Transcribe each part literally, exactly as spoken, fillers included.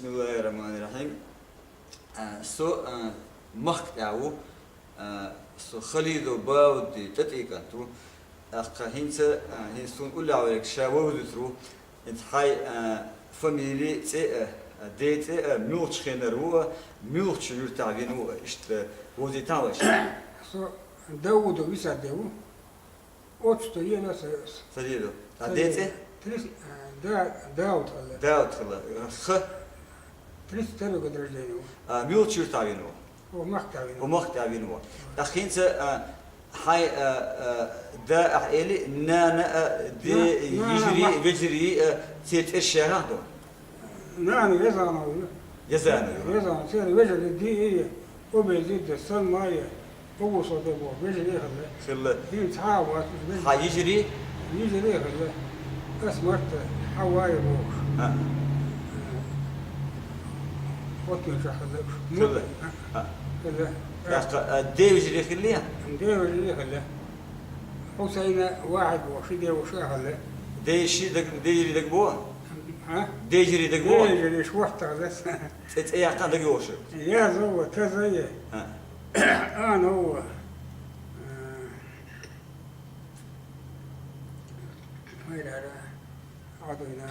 Бисмиллахир-рахманир-рахим. А, со, а, Махка тӀа ву, а, со Халидов Бауди тӀатӀекӀант ву. ТӀаккха хӀинца, а, хӀинца суна уллехь верг ша вовзуьйтур ву. ХӀинца хьай, а, фамили, цӀе а, а, ден цӀе а, муьлхачу хенара ву а, муьлхачу юьртахь вина ву а, иштта вовзийтахьа вайша. Со Даудов Исадде ву. Отчество йина аса. Ца йина. А ден цӀе? Трис-, а, да, Дауд хилла. Дауд хилла. Ха? Тридцать второй год рождения. А, муьлхачу юьртахь вина ву? О, Махка вина. О, Махка вина ву. ТӀаккха хӀинца, а, хьай, а, а, да ахь эли, нана а, де, на-, нана йижарий, Мах-, вежарий, а, церан цӀераш яхьа ду? Нана Везанова ю. Везанова ю. Везанова, церан вежарий, ди и, Обезида, Салмая, Обусо де боху, вежарий хилла. Хилла. ХӀинца хьа а вац, вежарий. Хьа йижарий? Йижарий хилла. Ас Марта, хьа вай бохуш. А. Вот мича хилла. Хилла. А. Хилла. ТӀаккха, а, ден вежарий хилла? Ден вежарий хилла. Хьусайна Вахьид бохуш, ши ден вуша хилла. Ден ши даг, ден йижарий дагабу? А? Ден йижарий дагабу? Ден йижарий шортта хилла. ЦӀе, цӀе яккха дагайогӀуш. Язова, Тазая. А. Анова. Э, Майрара. Адуйна.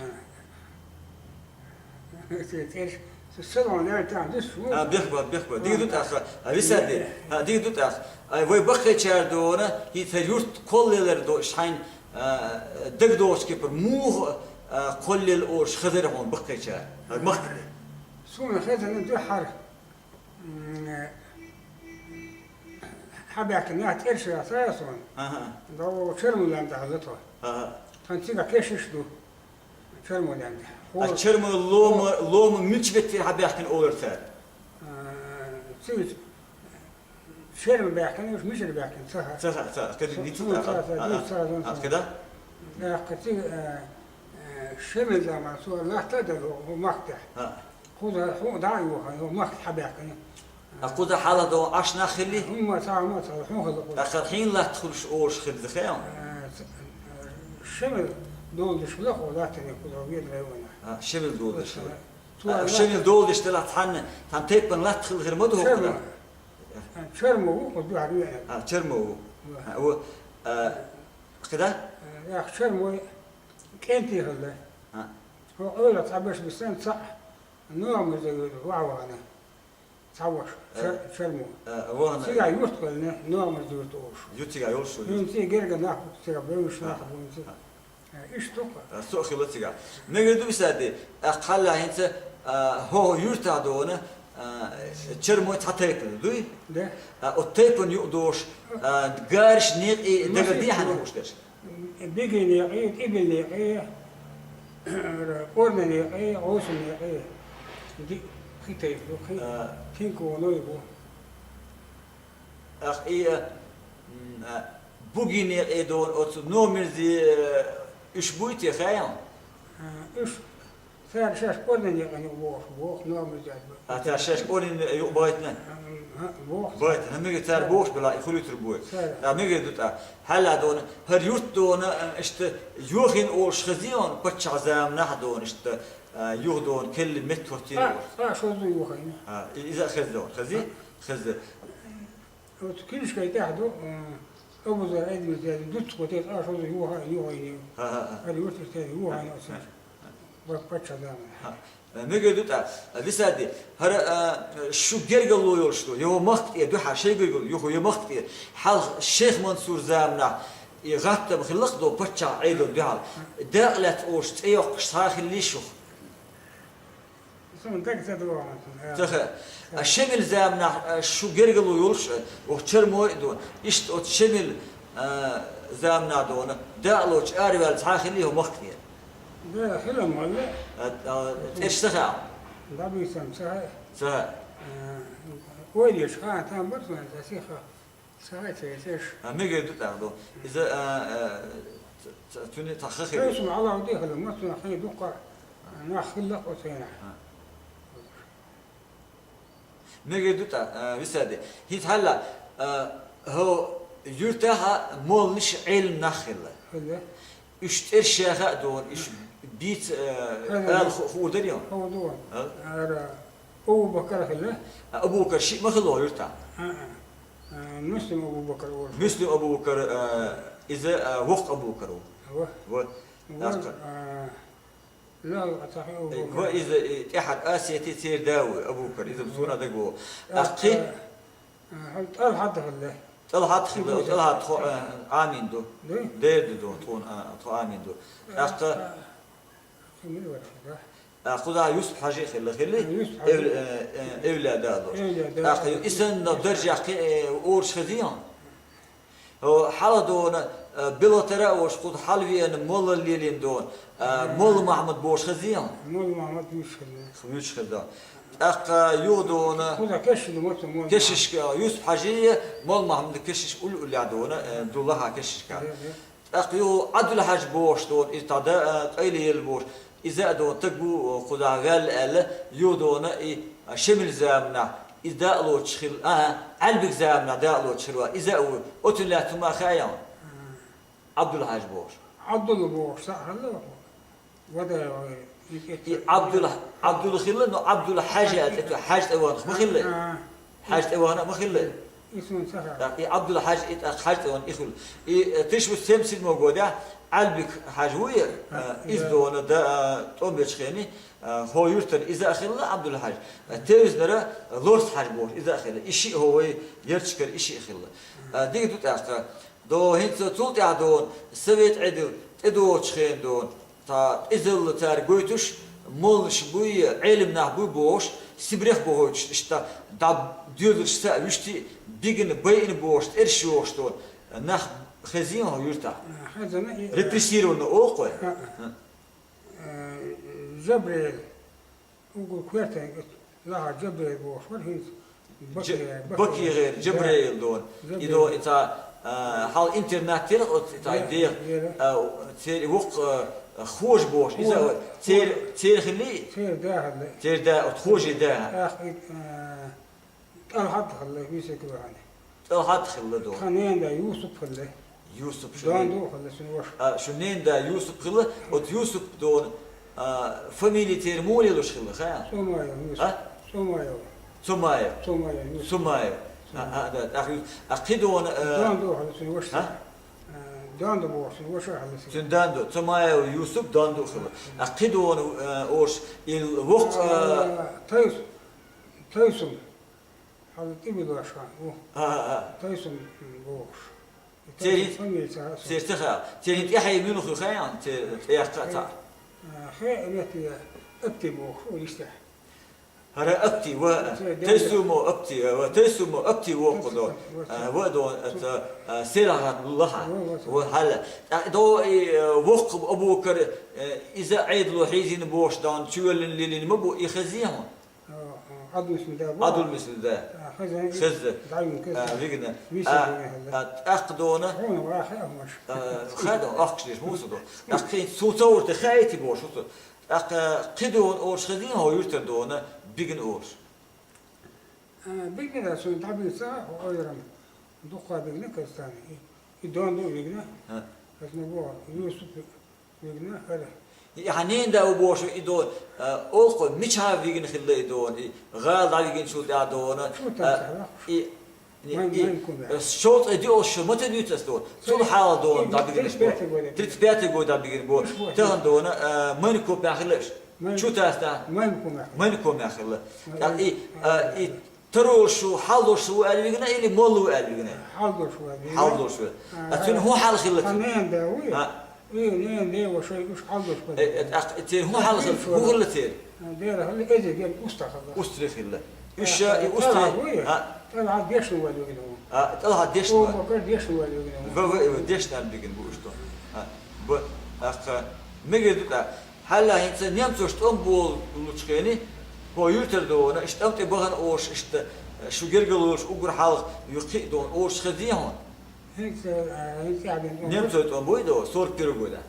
Цераш, со салон лаьртахь диш ву. А, бехк бац, бехк бац. Дика ду тӀаккха. А, Висадди. А, дика ду тӀаккха. А, вай баккхийчара дона, хӀинца юрт кхоллаялар до, шайна, а, дагадогӀучу кепара муха, а, кхоллаелла олуш хезира хьуна баккхийчара? А, Махка тӀе. Суна хезна дуьххьара. М, э, хьабаьхкина нах тӀерша ца а суна. Аха. Догу Чермалан тӀехь латахь. Аха. Тхан цига кешиш ду. Чермалан тӀехь. А Чермал лома, лома мича беттера хьабаьхкина олура цара? Э, цига Черма баьхкина, уьш мичара баьхкина, ца хаьа. Ца хаьа, ца хаьа. Кхин дийца ца хаьа, ца хаьа, а, дийца ца хаьа, а, зун а, ца кхин да? ТӀаккха цига, э, э, Шемил заман, со латта а дара, хӀу Махка тӀехь. А. Кхуза хьуна дӀа а йохана, хӀу Махка хьабаьхкина. А кхуза хьалха догӀу Ӏаш нах хилли? ХӀумма ца, хӀумма ца, хьуна хилла кхуза. ТӀаккха хьуна латта хуьлуш олуш хилла ца хаьа? Э, ц-, э, Шемил долуш хилла кхуза латтане кхуза Ведра вайна. А, Шемил долуш хилла. Цо а, латта Шемил долуш делахь цхьанна, цхьана тайпана латта хилла хир ма ду хӀокхуна? Черма. А, Черма ву кхуза дуьхьал веана. А, Черма ву. Ву. А, ву. А, кхин да? Э, ях Черма кӀентий хилла. А. ХӀокху Ӏуьйрах цхьа беш бисан цхьаъ, Номаза вахьа вахана. Цхьа ваша, э, Чер-, Чермо. Э, вахана. Цига юрт кхоьллина, Номаза юрт олуш. Ю цига йолуш ю. Юн цига герга нах бу, цига бевзаш нах бу, юн цига. А. Э, иштта ду-кх. Э, со а хилла цига. Мегар ду Исадди, э, кхалла хӀинца, э, хӀокху юьртахь дона, э, Чермо цхьа тайпана дуй? Да. Э, оцу тайпана юкъа долуш, э, гараш некъий дагар дехьа хууш дерш? Бигий некъий, ТӀибил некъий, КӀорна некъий, Ӏусин некъий. Ди-, кхин тайпа ду, кхин, а, кхин коной бу. Ах, и, а, м, а, Бугий некъий дона оцу Номерзи, а, уьш буй те хаьа? А, уьш. Цара шаьш КӀорна некъана юкъа бохуш, боху, Номерзи. А, цара шаьш КӀорна юкъа байтина? М, а, боху. Байтина, мегар цара бохуш бала, и хуьлуьйтур бой. Цара. А, мегар ду тӀа. Хьалла дона, хӀара юрт дона, а, иштта йохийна олуш хезий хьуна, паччахь заманахь дона, иштта, а, юха дона, келла метта хӀоттийна олуш. А, а, шозза йохийна. А, и-, иза а хеза дона, хезий? А. Хеза. Оцу книжкай тӀехь ду, а, Абузар Айдамирза дуьтцу кху тӀе, а, шозза йохийна, йохийна. А, а, а. ХӀара юрт иштта йохийна оцу. А, а. Ва паччахь заманахь. А, мегар ду тӀа, а, Висадди, хӀара, а, шу гергарло йолуш ду, я хӀу Махка тӀе дуьхьа шайн гергарло, я хӀу я Махка тӀе, хьалха Шайх Мансур заманахь, и гӀаттам хилла-кх ду паччахь Ӏедална дуьхьал. Дакъа лаьцна олуш цӀе йоккхуш цхьа а хиллий шух? Суна дага ца догӀу, а. Ца хаьа. А Шемил заманахь, а, шу гергарло йолуш, а, оцу Чермой а ду, иштта оцу Шемил, а, заманахь дона, дакъа лоцуш араваьлла цхьа а хиллий хӀу Махка тӀе? Да, хилла ма валла. А, а, тӀерш ца хаьа? ДӀабийцам ца хаьа. Ца хаьа. А, ойла еш, а, там бар суна, ца сиха. Ца хаьа, ца тӀерш. А, мегар ду тӀаккха ду. Иза, а, а, ц-, ц-, цуьнан цхьа ха хир. Тайсум Ӏалавди хилла, ма цунах хин дуккха нах хилла-кх оцу хенахь. А. Мегар ду тӀа, а, Висадди. ХӀинца хьалла, а, хӀо юьртахь молланаш, Ӏелам нах хилла. Хилла. Уьш тӀерш шаьха а дона, уьш бийца, э, Хаза. Ала ху-, хуур дарий хьуна? Хьо дона. А? Ара Абу-Бакар хилла? А, Абу-Бакар шиъ ма хилла юртахь? А, а. А, Муслим Абу-Бакар вара. Муслим Абу-Бакар, а, иза, а, воккха Абу-Бакар ву. Ва. Ва. Ва, ТӀаккха. А, Лал а цхьа Абу-Бакар. Ва иза, и, тӀехьа Асети церан да ву, Абу-Бакар, иза суна дага ву. ТӀаккха. ТӀаккха, а, хьал ТӀалхьат хилла. ТӀалхьат хилла, ТӀалхьат тхо, а, Ӏамийна ду. Ду? Дера ду, ду, тхуна, а, тхо Ӏамийна ду. ТӀаккха. Хи мила вара, да? А, кхузахь Юсуп-Хьажи хилла, хилли? А, Юсуп-Хьажи. Эвл-, э, э, эвлаяа да долуш. Эвлаяа да. ТӀаккха и санна даржехь кхин, э, ораш хезий хьуна? Хьо хьалха дона, э, Белатара а волуш, кхуза хьалвеана молла лелийна дона, э, Молла Махьмад бохуш хезий хьуна? Молла Махьмад вуьйцуш хилла. Вуьйцуш хилла. ТӀаккха юха дона, кхуза кешнаш ду, мотт Молла Махьмад. Кешнашка, Юсуп-Хьажи, Молла Махьмад кешнаш уллехь дона, э, ду лахахь кешнашка. Да, да. ТӀаккха юха Ӏабдул-Хьаж бохуш дона, иза тхан да, а, къайлаелла бохуш, иза а дона таг ву, кхузахь ваьлла аьлла, юха дона и, а, Шемил заманахь, иза дакъалоцуш хилла, а, Ӏаьлбиг заманахь дакъалоцуш хилла, иза а ву, оцунна лаьцна хӀума хаьий хьуна? Ӏабдул-Хьаж бохуш. Ӏабдулла бохуш, цхьаъ хилла ваха. Вадаева, и кӀетта. И Ӏабдул-, Ӏабдулла хилла, но Ӏабдул-Хьаж аьлла тӀе, Хьаж тӀе вахана ма хилла. А. Хьаж тӀе вахана а ма хилла. И суна ца хаьа. ТӀаккха и Ӏабдул-Хьаж, и тӀаккха Хьаж тӀе вахана и хилла. И, э, тысяча восемьсот семьдесят седьмой годехь Ӏаьлбик-Хьаж вуй, э, иза дона да, э, тӀом бечу хенахь, э, хӀо юьртара иза а хилла Ӏабдул-Хьаж. Э, Тевзанара Лорс-Хьаж бохуш, иза а хилла. И шиъ хӀо вай ярташкара и шиъ хилла. Э, дика ду тӀаккха. До хӀинца цул тӀаьхьа дона, совет Ӏедал тӀедогӀучу хенахь дона, цхьа къизалла цара гойтуш, молланаш буй, Ӏелам нах буй бохуш, Сибрех бохуьйтуш, иштта дӀа доьзалш са а вуьшти, бигина, байина бохуш, тӀерш йохуш дона, нах хезий хьуна юьртахь? Хезна и, репрессированный олу-кх вай? А, а. Э, Жабраил. Уггар коьртаниг лахахь Жабраил бохуш вара хӀинца. Бакъ-, Жа-, Бакъ-, Бакъ-, гӀера, Жабраил дона. И Жабраил. Дона и цхьа, а, хьал интернат тера, оцу цхьа деха, а, церан воккха, а, хожа бохуш. Иза хожа. Церан, церан хилли? Церан да хилла. Церан да, оцу хожа да. Ах, и, а, ТӀалхьат хилла, висек вахана. ТӀалхьат хилла дона. Тхан ненан да Юсуп хилла. Юсуп шу нен-, Донду хилла шун ваша. А, шун ненан да Юсуп хилла, оцу Юсуп дона, а, фамили церан муха лелош хилла, хаьий? Цомаев Юсуп. А? Цомаев. Цомаев. Цомаев Юсуп. Цомаев. А, а, да, тӀаккха Юс-, а, кхин дона, а, Донду хилла шун ваша. А? А, Донду бохуш шун ваша хилла шун. Шун Донду, Цомаев Юсуп Донду хилла. А кхин дона, а, ош, ил воккха, а, а, Тайс-, Тайсум. Хьала тӀе билош хан ву. А, а, а. Тайсум бохуш. Церан, Тайсум фамилия ца хаьа суна. Церан ца хаьа. Церан тӀаьхье муьлха ю хаьий хьуна, церан тӀеяккха а цхьаъ? А, хе, метте Апти бохуш ву иштта. ХӀара Апти, ва, Церан Тайсумо Апти, ва, Тайсумо Апти воккха до. Ва, ва, А, ва, до, ца, а, Селахьан лаха. Ва, ва, ца. Ва, хьала. ТӀаккха до и, э, воккха Абу-Бакар, э, иза Ӏедало хьийзийна бохуш дан, чувеллина лелийна ма бу, и хезий хьуна? А, а, Ӏадулмислин да бу? Ӏадулмислин да. А, хезна. Хезна. ДӀавигна, хезна. А, вигна. Виса А, вигна хезна. А, тӀаккха дона. Хьуна ваха а хӀумаш. А, хадо, ахкаш деш, муса до. ТӀаккха хин цу цоврта хаийти бохуш, хӀуцу. ТӀаккха кхин дона ораш хезий хьо юьртара дона, бигна ораш? А, бигна да, шун дӀабигна ца, хьо ойрам. Дукха бигна Казахстане. И, и Донду вигна. А. Хазна боху, Юсуп вигна, хӀара. И хьан ненан да ву бохуш и до, а, олу-кх, мичахьа вигна хилла и дона, и гӀала дӀавигначул тӀаьхьа дона, Чу а, тасахьа, и, и, Майн, и, майн кумехь. Шовзткъе диъолгӀа шо ма ца дуьйцу аса дона. Цул хьалха дона дӀабигнарш бу. Тридцать пятый год. Тридцать пятый год дӀабигна бу. Уьш бу. Тахана дона, а, майн кумехь хилла аш. Майн. Чу тасахьа. Майн кумехь. Майн кумехь хилла. Майн. ТӀаккха и, а, и Таро шу, хьал долуш шу ву аьлла вигна или молла ву аьлла вигна? Хьал долуш ву аьлла вигна. Хьал долуш ву. А, а цуьнан хӀун хьал хилла? Хан ненан да вуй? А. И ненан да ву шайн уьш хьал долуш ву. Э, э, тӀаккха церан хӀун хьал хилла? ХӀун хилла церан? Дера хилла эзар ген уста хилла. Устри хилла. Уьш, а, и устри, ТӀалхьат вуй? А. ТӀалхьат дешна ву аьлла вигна ву. А, ТӀалхьат дешна ву. Абу-Бакар дешна ву аьлла вигна ву. Ва, ва, ва, дешна аьлла вигна бу уьш ту. А, бу, тӀаккха, мегар ду тӀаккха. Хьалла хӀинца немцош тӀом болучу хенахь, хӀо юьртара дона, иштта тӀам тӀе бахана олуш, иштта, шу гергарло йолуш уггар хьалха юьххе а дона, олуш хезий хьуна? ХӀинца, а, хӀинца а бен тӀом бу. Немцой тӀом буй до, сорок первый года.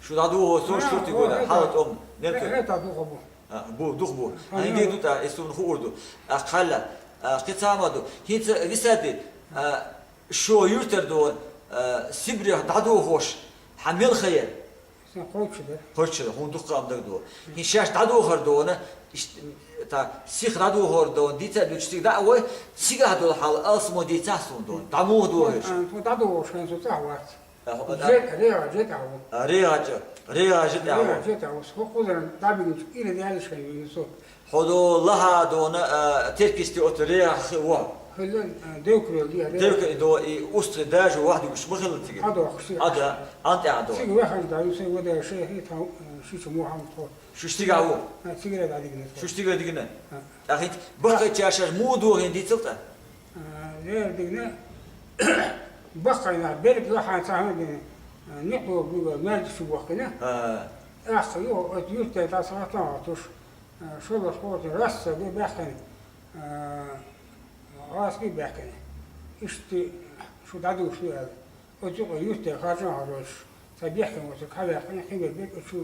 Шу дӀадугӀу сорок четвёртый года, хьалха тӀом, немцой. ХӀета дукха бу. А, бу, дукха бу. Хьан Хьан де ду тӀа, и суна хуур ду. А, хьалла, а, кхин цхьа ма ду. ХӀинца висади, а, Шо юьртара дона, а, Сибрех дӀадохош, хьан мел ха яр? Сан кхоччу дара. Кхоччу, хьуна дукха ам дагадо. ХӀин шаьш дӀадохар дона, ишт-, та, сих дӀадохар дона, дийца а дуьту цига дӀа а вой, цигахь долу хьал алсамо дийцахь суна дона. ДӀа муха дохуьйтуш? А, тхо дӀадохуш хьайн со цӀахь вац. А, хӀо, а, Жет-, регӀа жет а ву. А, регӀа жа-, регӀа жа тӀехь ву. РегӀа жет а ву. Со кхузара дӀабигинчу ира даьлла шайн вийна со. Хьо до лаха дона, а, теркисте оцу регӀа хи ву. Хила, а, девкрел диа, регӀа. Девкрел до и устагӀа дажа вахьдугуш ма хилла цига. Ӏадохуш цига. Ӏада, ан тӀехь до. Цига ваьхьанаш даьлла, сайн вада шайхи тхьа, а, шича мухьаммад тхо. Шу стигахь ву? А, цигара дӀадигна тхо. Шу стигара дигна? А. ТӀаккха хӀинца баккхайчаьршаш муха дохийна дийцал тӀа? А, лер дигна, баккхайнах берг лахьан ца хьан дина, а, никъо буьга маьрда шу бохкина. А. ТӀаккха юха оцу юьртара тӀа ца хаттам хьо туш, а, шолгӀа кхочун расса бу баьхкина, а, гӀазкхий баьхкина. Иштта шу дӀадуш ду аьлла. Оцу юкъа юьртара харжам хьо роьшуш, ца бехкина оцу хьаваьккхина, хи бер берг оцу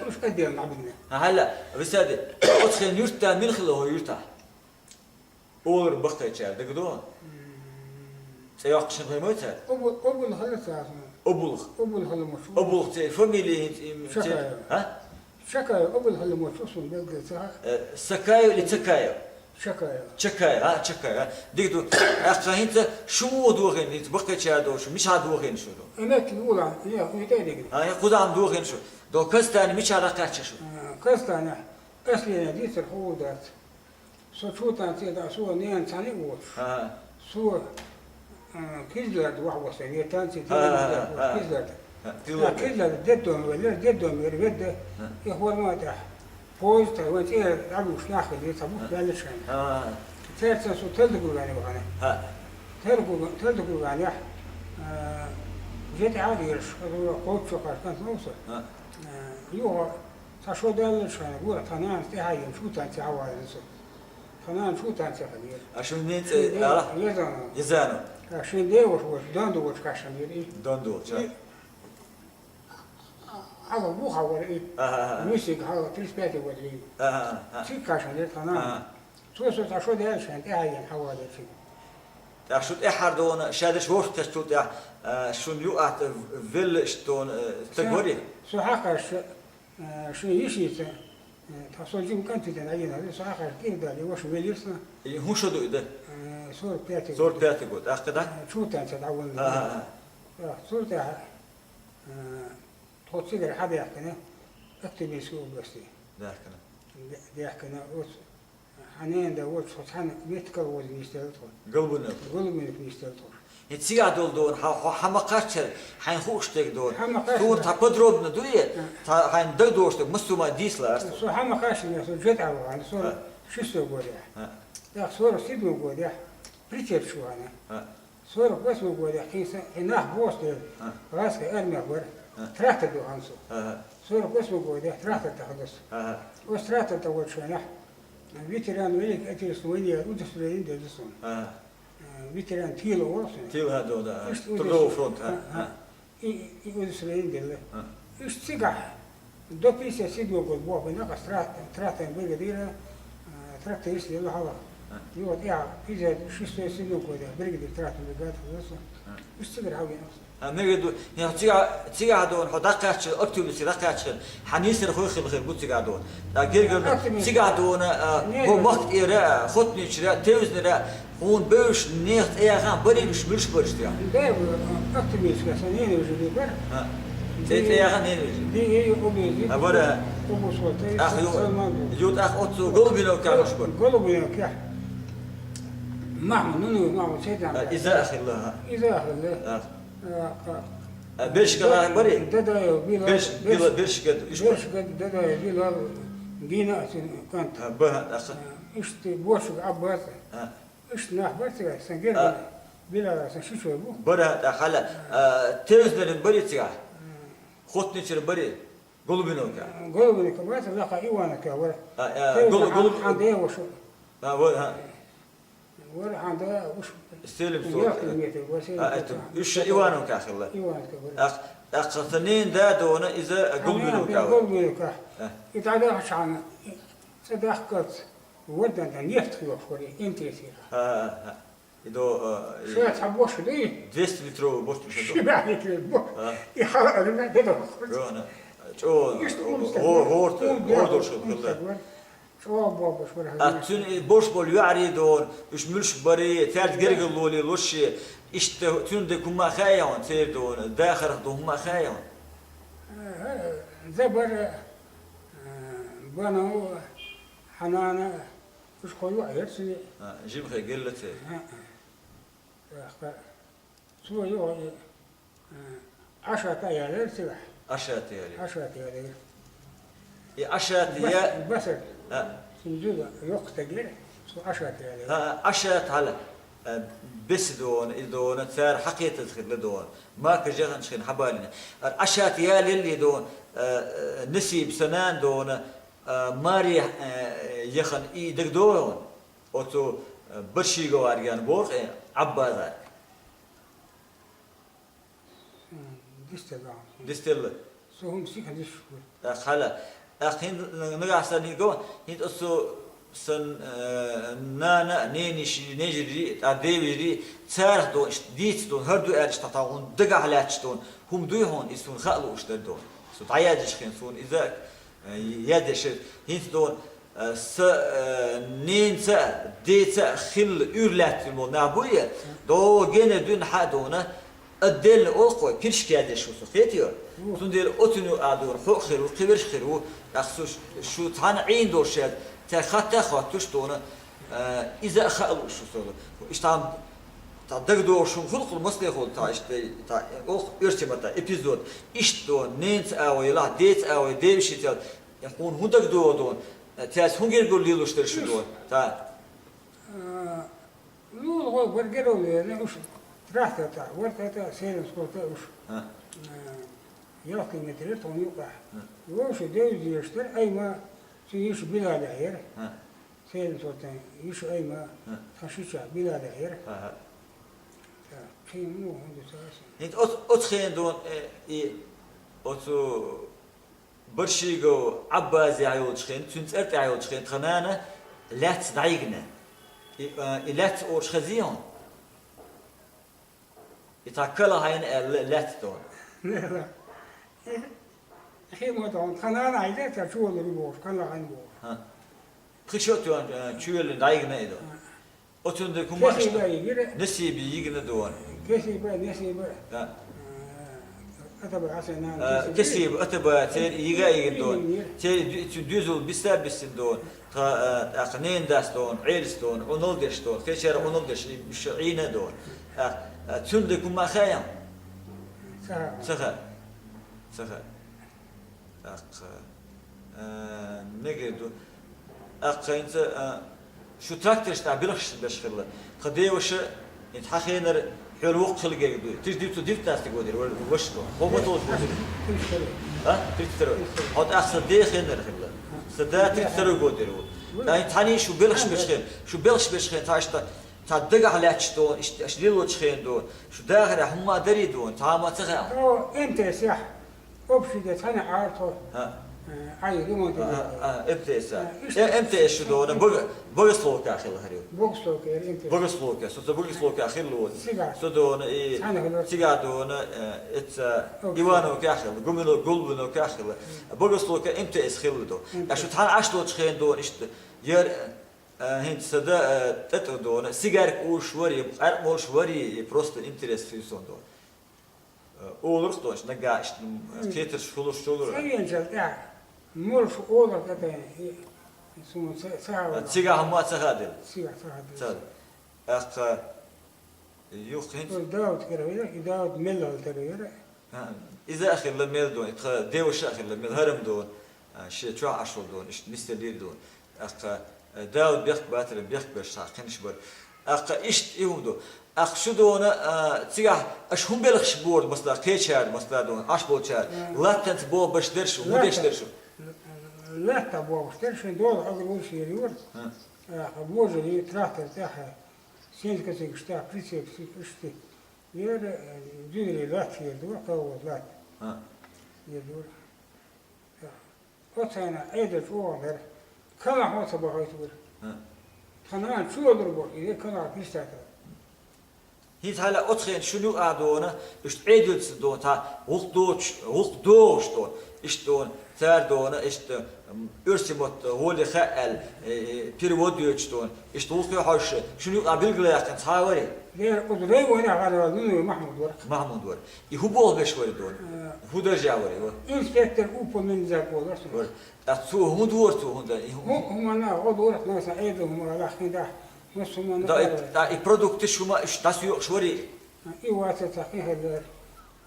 уьш отдельно дӀабигна. А, хьала, висади, оцу хен юьртда мила хилла хӀо юьртахь? Олар баккхайчара дагадогӀу? М. ЦӀе йоккхуш хӀун хӀума цара? Обу-, Обул хала царна. Обулх. Обул хала муш. Обулх цӀе фамилия хӀинца им цӀе? Шакаев. А? Шакаев, Обул хала муш, усун белгал ца хьа. Э, Сакаев или Цакаев? Шакаев. Чакаев, а, Чакаев, а. Дика ду. ТӀаккха хӀинца шу муха дохийна, хӀинца баккхайчара доху шу, мичахь дохийна шу ду? Эмекки ула, я, уйта дигна. А, я, кхузахь дохийна шу. До Казтане мичахь дӀакхаьчча шу? А, Казтане. Аслина дийцар хьула дац. Со чу танций да, со ненан цхьаьна а воцуш. Ага. Со, а, Кизларда вахь васа, ве танций Ага, ага, ага. Кизларда. Ага, Кизларда. А, Кизларда детдом велла, детдом вер ведда. Ага. И хӀорма тӀехь. Поезд тӀехь, вайн цӀера дӀалуш нах хилла, ца бух Ага. баьлла шайна. Ага. Церца со Талдагургане вахана. Ага. Талдагурга-, Талдагурганехь, а, жети хьал ераш, кхоччо кхаш, канц новса. Ага. А, юха Цхьа шо даьллачхьана, гура, тхан нанас тӀаьхьа йина, шу танций хьавалийна со. Тхан нана шу танций хьавалийна. А шун нин цӀе ала? Езанов. Езанов. А шен деваш волчу, Донду волчу кхаьчна вира и. Донду волчу, а? И, а, хьала ву хьавара и. Аха, аха. Мисиг хьала тридцать пятый год вийна. Аха, аха. Цига кхаьчна вира тхан нана. Аха. Цо со цхьа шо даьллачхьана тӀаьхьа йина хьавалийна цига. ТӀаккха шу тӀаьххьара дона, шадерш вовшахкхетчул тӀаьхьа, а, шун юкъахь велла иштта дона, а, стаг варий? Со хьакхаьчча, Э, шен йишица, э, тхан со жима кӀант витина Ӏийна, со ахар кӀира даьлла, и ваша велира сан. И хӀун шо ду и дан? Э, сорок пятый год. Сорок пятый год, ахка да? Э, чу танца дӀаволла. Ага, ага. Э, цул тӀаьхьа, э, тхо цигара хьадаьхкина, Актамирской области. Даьхкина. Д-, даьхкина, оц-, Хьан ненан да волчу тхо цхьаьна меттигал воза нисделла тхо. Голубиновка. Голубиновка нисделла тхо. И цигахь долу дона, хьан, хьо хьан ма кхаччара, хьайн хууш дерг дона. Хьан ма кхаччара. Суна цхьа подробно дуй, цхьа хьайн дагадогӀуш дерг, массо а ма дийцала ас. Со хьан ма кхаччара, со жет а вахана, со А. шестой годехь. А. ТӀаккха сорок седьмой годехь, причеп чу вахана. А. Сорок восьмой годехь, кхин са, кхин нах бос дела, А. гӀазкхи армех бара. А. Трактор ду хан со. А. Сорок восьмой годехь трактор тахана со. А. Оцу трактор тахана шайнахь, Ветеран Великой Отечественной войны удостоверение делла суна. Ага. Э, ветеран тила олу суна. Тила, да, да. Иштта Трудового удос-, фронта, а, а, а. И, и удостоверение делла. А. Иштта цигахь до пятьдесят седьмого года боху бина, ас тра-, тракторный бригадира, э, тракторист делла хьала. А. И вот я пятьдесят шестой седьмой года бригадир тракторный бригады хьала суна. А. Иштта цигара хьала вина. А, мегар ду, хьо цигахь, цигахь дона, хьо дӀакхаьчча, октябрьский дӀакхаьчча, хьан нийсар хой хила хир бу цигахь дона. ТӀаккха гергара ду, Октябрьский. Цигахь дона, а, Не, хьо не. Махка тӀера, а, Хотничера, Тевзнера, хьуна бевзаш нехан цӀе яхана, барий уьш муьлш бараш цигахь? Да, октябрьский, сан ненавижу выбор. А. ЦӀе, цӀе яхана ненавижу? Ди, и объезд. А, бара. Объезд, вот, и Ах, ю, Салман. Ю, ах, оццу Голубиновка уьш бар. Голубиновка. Махмуд, ну, ну, Махмуд, Сейдан. А, иза ахилла, а. Иза ахилла. А. А, а, А, Бершка нах барий? Дадаев, Билал, Берш-, Берш-, Била-, Бершка, уьш ба? Бершка, Дадаев, Билал, Гина, ацин, кант. А, ба, аха. А, ишти, Бошук, Аббас. А. Ишти нах бар цигахь, сан герга, А. Билал, сан шичой бу. Бара, а, хьала, а, Тевзнерин барий цигахь? А. Хотничер барий? Голубиновка. А, Голубиновка, бац, лаха Ивановка вара. А, а, Тевзнер Голу-, хан, Голу-, хан девашу. А, вот, а. Вара хьан да уьш Селим сорта. Ялх километр вара Селим А, сорта. Это, уьш Ивановка хилла. Ивановка вара. Ах, ах, ца нин да дона иза Голубиновка вара. Голубиновка. А. И дӀадахча хьан, ца дахкалц, вардан да нефть хьош вара, МТС ира. А, а, а. И до, э, и Ша цхьа борщ дуй? Двести литровый борщ миша до. Ши баьхлик лет борщ. А. И хала арина дедо. Рона. Чо, Ишта го-, умста го-, горта, ум гордор дяху, шо умста хилла. Го. Чо бобуш бар А хазна. Цун и борщ бол юари дон, уж мюлш бари, терт гергал лоли лоши, ишта цун де кума хая он, цер дон, дахар до хума хая он. Э, э, Забар, э, Банау, Ханана, уж хой юа ерсини. А, жим хе гелла цер. А, а. Яхка. Цо йоӀ, э, Ашата ялер цигахь. Ашата ялер. Ашата ялер. И Ашата Бас-, я-, Басар. А. Цун зуда йоккха стаг яр, цо Ашата ялер. А, Ашата хьала, э, беси дона, и дона, цара хьакхетаза хила дона. Мака жагӀанчхин хьабалина. Ар Ашата ялелли дона, э, э, Насиб санан дона, э, Мари, э, яхан и дагдона. Оцу, э, Баршиговар ян борх, э, Аббазар. М, дистаган. Дистелла. Со хӀума сиха диш ву. Э, хала. Э, хин нагахь сан го, хин оцу сан, э, нана, нениш, нежири, а девири, царх дон, ш-, диц дон, хар ду аьлча, та, та, хун дагахь лаьтч дон, хӀума дуй хьон, и сун хаалу уш дар дон. Со дӀаядеш хин сун, иза, э, ядеш, хин дон, Э, са, э, ненца, деца хилла уьйр лаьттина болу нах буй, доггена дуьйна хьа а дуна, отдельно олхой, пиршка ядеш ву со, хетийо? Цундела оцуню а дуна, хьо а хир ву, кхин верш а хир ву, тӀаккха шу, шу цхьана Ӏийна долуш яд, цаьрга хатта а хоттуш дуна, э, иза а хаа лууш ву со. Иштта хьан, цхьа дагадогӀуш хӀума хуьлу-кх масехула, цхьа иштта, цхьа, олху оьрсийн маттахь эпизод, иштта дуна, ненца а вай, лахь деца а вай, девшийтел, Э, хьуна хӀун дагадогӀу дона? Э, цаьрца хӀун гергур лелош дара шу дона? Та. А, лула гӀо гергур лелош, уьш трактор тӀа, вар тӀа тӀа, селен скота уьш. А. А, ялх километр тхуна юкъахь. А. Вовша девза дезаш дара, айма, цу йиша Билалехь яра. А. Селен скота йиша айма, а, тхан шича Билалехь яра. Аха. Так, кхин муха хӀун ду ца аса? ХӀинца оц-, оцу хенан дона, э, и, оцу Баршигов Ӏаббазехь йолчу хенахь, цуьнан цӀер тӀехь йолчу хенахь тхан нана лаьцна дӀайигна. И, а, и лаьцна олуш хезий хьуна? И цхьа кала хьайна аьлла лаьцна дона. Хи ма дона, тхан нана хьайда, цхьа чу валур бохуш, кала хьайна бохуш. Хьа. Пхи шо а тоьхна, а, чу веллина дӀайигна и дона. Хьа. Оцунна дерг хӀума Кесиба иштта йигира. Несиби йигна дона. Кесиба, Несиба. Да. Э, Атаба Хьасан нана А, Кесиба. Кесиба, Атаба, церан йига а йигна дона. Йигира. Церан ду-, цу дуьзал биса а бисина дона. Тха, а, тӀаккха ненан дас дона, Ӏелас дона, Ӏуналла деш дона. Кхечара Ӏуналла деш, и уьш Ӏийна а дона. ТӀаккха, а, цунна дерг хӀума а хаьа? Ца хаьа. Ца хаьа. Ца хаьа. ТӀаккха, э, мегар ду. ТӀаккха хӀинца, э, шу трактораш тӀехь белхаш беш хилла. Тхан деваша, хӀинца хьан хенара хьоьлу воккха хила герга ду. Тысяча девятьсот девятнадцатый год яра, ваш ду. Хьо муьталгӀа год яра? А? Тридцать второй. Хьо тӀаккха сан ден хенара хилла. Сан да тридцать второй год яра ву. ТӀаккха хӀинца хьан шу белхаш беш хилла. Шу белхаш беш хилла, цхьа иштта, цхьа дагахь лаьтташ ду, иштта, аша лелочу хенахь ду. Шу дахарехь хӀумма а дарий ду, цхьа а ма ца хаьа. О, МТС-ехь. Общий де цхьаьна Ӏар тхо, ХӀаъ. э, Ӏай ремонт ХӀаъ, ду. ХӀаъ, МТС. Э, иштта Э, МТС шу дона, Бог-, Богословка хилла хьарех. Богословка, э, МТС. Богословка, со ца Богословка хилла вот. Цигахь. Со дона и Цхьаьна хилла. Цигахь дона, э, эца Общий. Ивановка хилла, Гумино-, Гулбиновка хилла. Богословка МТС хилла до. МТС. А шу тхьана Ӏаш доцу хен дона иштта, яр, э, хӀинца са да, э, тӀе-тӀе дона, сигарка уш вари, къаркъа молуш вари, и просто интерес фирсон дона. Э, олурх донаш, нагахь иштта, м, Мгм. кхетарш хулуш чулура. Ца венчал тӀаьхьа, молуш олар тӀе тӀе, и, суна ца, ца хьавара. Цигахь хӀума ца хадира. Цигахь ца хадира. Ца. ТӀаккха, юха хӀинца Ой, Дауд кара вера, и Дауд меллал тара вера. ХӀа, иза а хилла мел дон, и тха деваша а хилла мел, хӀарам дон, а, шен чохь Ӏаш волу дон, иштта нисделлера дон. ТӀаккха, э, Дауд бехк батара, бехк берш цхьа кхинаш бара. ТӀаккха иштта и хӀума ду. ТӀаккха шу дона, а, цигахь аша хӀун белхаш бора, масала, кхечара, масала, дона, Ӏаш болчара? Мгм. Латтанца боху баш дерш, хӀун деш Латта. дерш? Латта бохуш дерш, шайн дола хьалар вуьрш ера юра. Мгм. ТӀаккха божари трактор тӀехь, сенца кацигаш тӀехь, прицеп иштта. Яра, э, дуьйре латта яра ду, кхавгӀа латта. Мгм. Яра ду. Оцайна Ӏедал чӀогӀа дара. Калахьо ца бахийтира. ХӀа. Тхан нана чу валур боху, и калахь пистата. ХӀинца хьала оцу хенахь шуна юкъахь дона, иштта Ӏедалца дона, цхьа гӀуллакх доцуш, гӀуллакх догӀуш дона, иштта дона, цара дона, иштта, м, оьрсийн мотт гӀоле хаьа аьлла, э, э, перевод йойтуш дона, иштта гӀуллакхе хьожуш, шуна юкъахь билгалъяьккхина цхьа а варий? Дера, оцу районехь гӀарвала Нунаев Махьмуд вара. Махьмуд вара. И хӀун болх беш вара дона? Э, хӀун даржехь вара и? Инспектор уполномоченный вара. Вара. ТӀаккха цо хӀунда вара цо хӀунда? И хӀун- ХӀу-, хӀуманна гӀо дора, хӀуманна сан Ӏедал хӀума лахкина да, массо хӀуманна да, и, гӀо дора. ТӀаккха и продукташ хӀума уьш дӀасайоькхуш варий? И вацар цхьа кхин хӀара,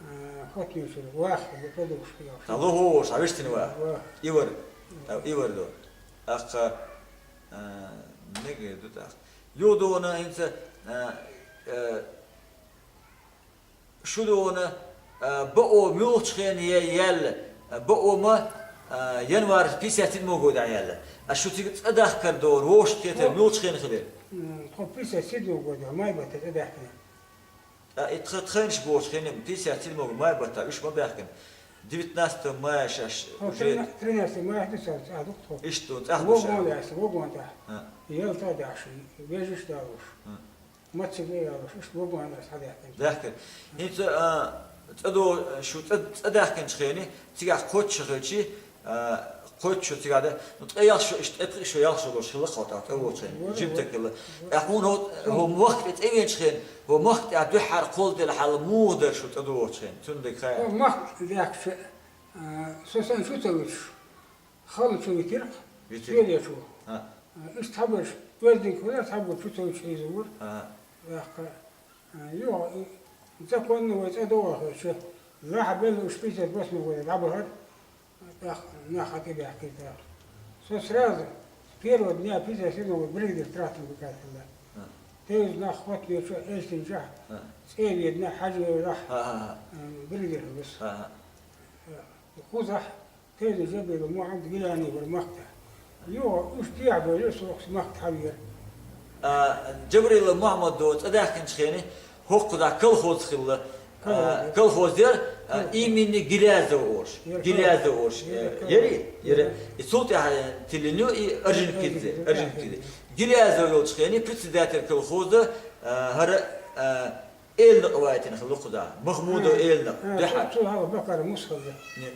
а, хотмечуьра, ваха хӀара, продукташ хӀара. Та лохо волуш, хьан вистина ваха? Ваха. И вара. Та и вара ду. ТӀаккха, а, мегар ду тӀаккха. Юха дона хӀинца, а, а, Шу дона, а, бакъо муьлхачу хенахь я-, яьлла, а, бакъо ма, а, январь пятьдесят седьмого года яьлла. А шу цига цӀа дахкар дона, вовшахкхетар муьлхачу хенахь хилира? М, тхо пятьдесят седьмого года май баттахь цӀа даьхкина. А, и тха-, тхайнаш бохучу хенахь пятьдесят седьмого май баттахь уьш ма баьхкина. Девятнадцатого мая шаьш тхо уже трина-, тринадцатого мая ду цара цӀа дукха тхо. Иштта ду, цӀа ду ша. Вагон яьсса, вагон тӀехь. А. Ялта а даьхьаш, вежарий а далош. А. Мацциг а ялош, иштта вагон ас хьадаьккхина. Даьхкина. ХӀинца, а, цӀа до-, шу цӀа, цӀа даьхкинчу хенахь, цигахь кхоччуш хилча, а, кхоччуш цигахь да, ну, ткъе ялх шо, иштта ткъе пхиъ шо ялх шо долуш хилла кхо тӀаккха, цӀа волчу хенахь, жимтаг хилла. ТӀаккха хьуна хӀо-, хӀо мохк тӀе цӀа веанчу хенахь, хӀо мохк тӀехь дуьххьара кхолладелла хьал муха дара шу цӀа догӀучу хенахь? Цуьнан дерг хаьа. Хьо мохк даьхкича, а, со сан шу ца вуьтуш. Халла чу витира-кх, витира. Соьле чу. А. Иштта цхьаберш, уьрдиг хилар, цхьаберш чу ца вуьтуш хьийзавора. А. ТӀаккха, а, юха, и, законно вай цӀа догӀа хилча, лахьа белла уьш пятьдесят восьмого года дӀабахара, тӀаккха нах хьа тӀебаьхкира тӀаккха. Со сразу с первого дня пятьдесят седьмого бригадир травматологии хилла. А. Тевза нах хотмечу, Эльстинчохь, а, цӀе а ведина, хьажа велахь, а, а, а, а, бригадир хилла со. А, а. Кхузахь Тевзин Жабиров Мухьаммад Гилани вара махкахь. Юха уьш дехьа бевлира, со охьа махка хьавера. А, Жабрилов Мухьаммад цӀа даьхкинчу хенахь хӀокхузахь колхоз хилла. А, колхоз. Колхоз яра, а, колхоз. Имени Гилязов олуш. Яра. Гилязов олуш. Яра, э, колхоз. Яри? Яра. Яра. И цул тӀаьхьа тиллина ю и Орджоникидзе, Орджоникидзе. Орджоникидзе. Гилязов йолчу хенахь председатель колхоза, а, хӀара, а, Элнакъ вайтина хилла кхузахь. Махмудов Элнакъ, а, дуьхьал. Цул хьалха Бакаров Муса хилла.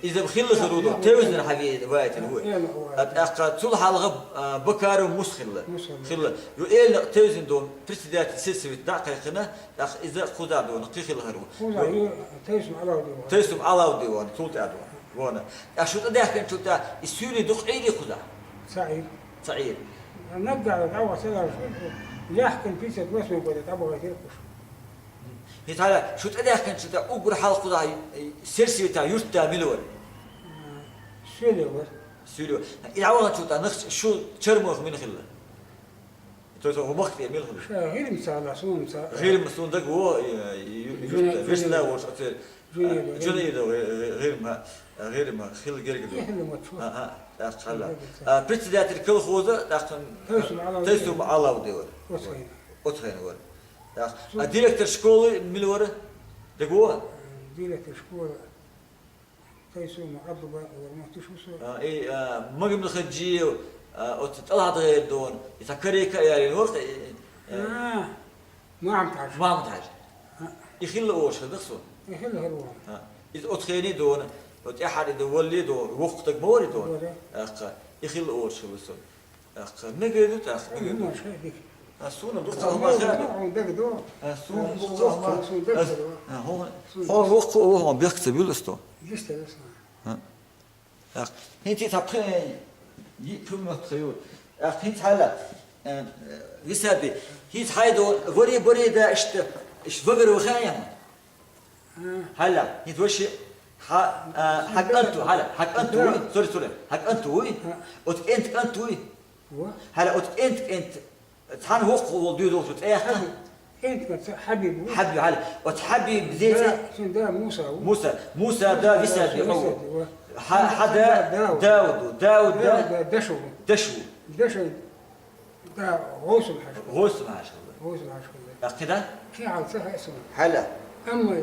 Иза хилла хир ву, Тевзина хьаве вайтина ву. Элнакъ вайтина. А, тӀаккха цул хьалха, а, Бакаров Муса хилла. Муса хилла. Хилла. Ю Элнакъ Тевзина дона председатель сельсовета дӀа а кхайкхина, тӀаккха иза кхузахь дона, кхин хилла хир ву. Кхузахь ю Тайсум Алавди вара. Тайсум Алавди вара, цул тӀаьхьа дона. Вона. ТӀаккха шу тӀадаьхкинчул тӀаьхьа, и суьйли дукха Ӏийри кхузахь? Ца Ӏийра. Ца Ӏийра. Наггахь дӀавахча ца лараш, яхкина пятьдесят восьмой года дӀабахийтира уьш. ХӀинца хьала, шу тӀадаьхкинчул тӀаьхьа уггар хьалха кхузахь, э, сельсоветехь юьртда мила вара? Соьле вара. Соьле вара. И дӀаваханчул тӀаьхьа нах шу чармоха мила хилла? То есть, хӀун махка тӀе мила хилла? Ша, ГӀирма ца хилла, суна ца. ГӀирма суна дага во, э, ю-, ю-, Жуна-, юьртда, Жуна-, вешна волуш оцу, Жунаидов, э, Жунаидов, э, э, ГӀирма, э, ГӀирма, хилла герга ду. И хилла ма чу. А, а, тӀаккха хьала. Герга ца. А, председатель колхоза, тӀаккха Тайсум Алавди. Тайсум Алавди вара. Оцу хенахь. Оцу хенахь вара. ТӀаккха, а, директор школы мила вара? Дага во? Директор школы. Тайсума Абдулбакъ вара, ма тишу со. А, и, а, Магомедхаджиев, а, оцу ТӀалхьа-ДагӀера дона, и цхьа каре-кара ярийна вара, и, и, а, Махьмад-Хьаьжа. Махьмад-Хьаьжа. А. И хилла оша хир ду-кх со. И хилла хир ву. А. Иза оцу хене дона, оцу тӀаьхьара и дан валле дона, воккха стаг ма вара и дона. Вара. ТӀаккха, и хилла оша хир ву со. ТӀаккха мегар ду, тӀаккха мегар ду. Хьуна ша дика. А, суна дукха хьалха ма хаьа. Хьуна дага ду. А, суна дукха хьалха ма хаьа. Суна дага ду. А, хьуна, хьуна воккха а ву, хьуна бехк ца буьллу ас то. Дистар ас. А. ТӀаккха хӀинца цхьа пхи, йиъ пхи минот тхан ю. ТӀаккха хӀинца хьала, э, висаби. ХӀинца хьайда вари бари да иштта, иштта вагар ваха яхьа. Хьала, хӀинца ваши хьа, а, хьа кӀант ву, хьала, хьа кӀант вуй, сори, сори, хьа кӀант вуй, оцу кӀентан кӀант вуй. Хьала, оцу кӀентан кӀант, цхьана воккха волу дуьйна долчу цӀе яхка? КӀентан кӀант Хьабиб ву. Хьабиб, хьала, оцу Хьабиб зеце? Да, шен да Муса ву. Муса, Муса да, Висаби, хьо ву. Хьа, хьа да, Дауд. Дауд ву, Дауд да. Дауд да, Даша ву. Даша ву. Даша. Да, ГӀовсул-Хьаьжа. ГӀовсул-Хьаьжа хилла. ГӀовсул-Хьаьжа хилла. Кхин да? Кхин хьалха ца хаьа суна. Хьала. Амма,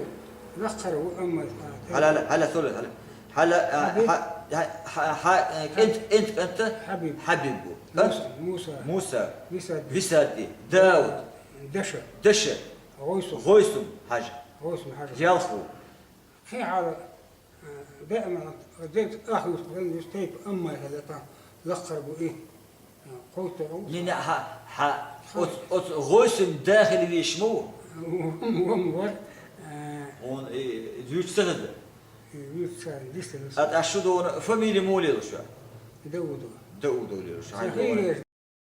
лакхара ву, амма, а, хьала, хьала, хьала, сула, хьала. Хьала, а, Хьабиб. Хьа, хьа, хьа, хьа, э, кӀент, кӀент, кӀент, Хьабиб. Хьабиб ву. Муса, Муса. Муса. Висади. Висади. Дауд. Даша. Даша. ГӀойсум. ГӀойсум Хьажа. ГӀойсум Хьажа. Ялх ву. Кхин хьала, э, беа ма, дед ахуст, вен юс тайп аммай хелета, лакхар бу и. Кхойта. Не, не, хьа, хьа, оц, оц ГӀойсум дахил виш му? Вом, вом, вор. Э, Он, э, юч ца хеза. Юца, дистелус. Ат ашу дона фамилия му лелуша? Даудо. Даудо лелуша. Сахи